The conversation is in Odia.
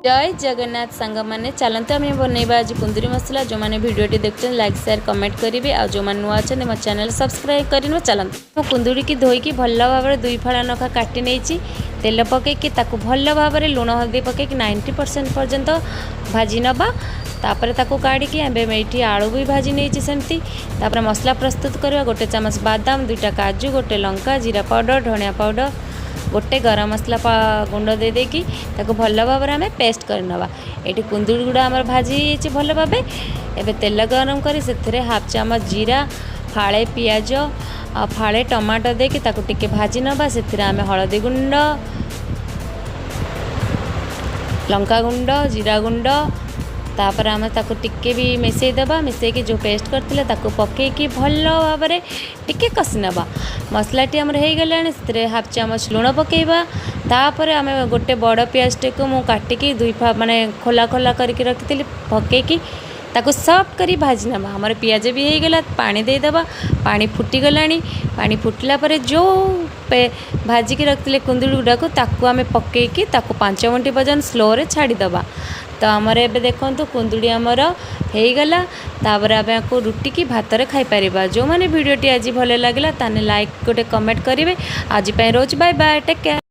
ଜୟ ଜଗନ୍ନାଥ ସାଙ୍ଗମାନେ, ଚାଲନ୍ତୁ ଆମେ ବନେଇବା ଆଜି କୁନ୍ଦୁରି ମସଲା। ଯେଉଁମାନେ ଭିଡ଼ିଓଟି ଦେଖୁଛନ୍ତି, ଲାଇକ୍, ସେୟାର, କମେଣ୍ଟ କରିବେ। ଆଉ ଯେଉଁମାନେ ନୂଆ ଅଛନ୍ତି, ମୋ ଚ୍ୟାନେଲ୍ ସବସ୍କ୍ରାଇବ୍ କରିନେବେ। ଚାଲନ୍ତୁ, ମୁଁ କୁନ୍ଦୁରିକି ଧୋଇକି ଭଲ ଭାବରେ ଦୁଇ ଫାଳ ନଖା କାଟି ନେଇଛି। ତେଲ ପକାଇକି ତାକୁ ଭଲ ଭାବରେ ଲୁଣ ହଳଦୀ ପକାଇକି 90% ପର୍ଯ୍ୟନ୍ତ ଭାଜି ନେବା। ତାପରେ ତାକୁ କାଢ଼ିକି ଏବେ ଏଇଠି ଆଳୁ ବି ଭାଜି ନେଇଛି ସେମିତି। ତାପରେ ମସଲା ପ୍ରସ୍ତୁତ କରିବା। ଗୋଟେ ଚାମଚ ବାଦାମ, ଦୁଇଟା କାଜୁ, ଗୋଟେ ଲଙ୍କା, ଜିରା ପାଉଡ଼ର, ଧନିଆ ପାଉଡ଼ର, ଗୋଟେ ଗରମ ମସଲା ଗୁଣ୍ଡ ଦେଇ ଦେଇକି ତାକୁ ଭଲ ଭାବରେ ଆମେ ପେଷ୍ଟ କରିନେବା। ଏଇଠି କୁନ୍ଦୁଡ଼ି ଗୁଡ଼ା ଆମର ଭାଜି ହେଇଯାଇଛି ଭଲ ଭାବେ। ଏବେ ତେଲ ଗରମ କରି ସେଥିରେ ହାଫ୍ ଚାମଚ ଜିରା, ଫାଳେ ପିଆଜ ଆଉ ଫାଳେ ଟମାଟୋ ଦେଇକି ତାକୁ ଟିକେ ଭାଜି ନେବା। ସେଥିରେ ଆମେ ହଳଦୀ ଗୁଣ୍ଡ, ଲଙ୍କା ଗୁଣ୍ଡ, ଜିରା ଗୁଣ୍ଡ, ତାପରେ ଆମେ ତାକୁ ଟିକେ ବି ମିଶାଇ ଦେବା। ମିଶାଇକି ଯେଉଁ ପେଷ୍ଟ କରିଥିଲେ, ତାକୁ ପକାଇକି ଭଲ ଭାବରେ ଟିକେ କଷି ନେବା। ମସଲାଟି ଆମର ହେଇଗଲାଣି। ସେଥିରେ ହାଫ୍ ଚାମଚ ଲୁଣ ପକାଇବା। ତାପରେ ଆମେ ଗୋଟେ ବଡ଼ ପିଆଜଟିକୁ ମୁଁ କାଟିକି ଦୁଇ ମାନେ ଖୋଲା ଖୋଲା କରିକି ରଖିଥିଲି, ପକାଇକି ତାକୁ ସଫ୍ଟ କରି ଭାଜି ନେବା। ଆମର ପିଆଜ ବି ହେଇଗଲା। ପାଣି ଦେଇଦେବା। ପାଣି ଫୁଟିଗଲାଣି। ପାଣି ଫୁଟିଲା ପରେ ଯେଉଁ ଭାଜିକି ରଖିଥିଲେ କୁନ୍ଦୁଡ଼ି ଗୁଡ଼ାକୁ, ତାକୁ ଆମେ ପକାଇକି ତାକୁ 5 ମିନିଟ୍ ପର୍ଯ୍ୟନ୍ତ ସ୍ଲୋରେ ଛାଡ଼ିଦେବା। ତ ଆମର ଏବେ ଦେଖନ୍ତୁ, କୁନ୍ଦୁଡ଼ି ଆମର ହେଇଗଲା। ତାପରେ ଆମେ ଆକୁ ରୁଟିକି ଭାତରେ ଖାଇପାରିବା। ଯେଉଁମାନେ ଭିଡ଼ିଓଟି ଆଜି ଭଲ ଲାଗିଲା, ତାହେଲେ ଲାଇକ୍, ଗୋଟେ କମେଣ୍ଟ କରିବେ। ଆଜି ପାଇଁ ରହୁଛି। Bye bye, take care.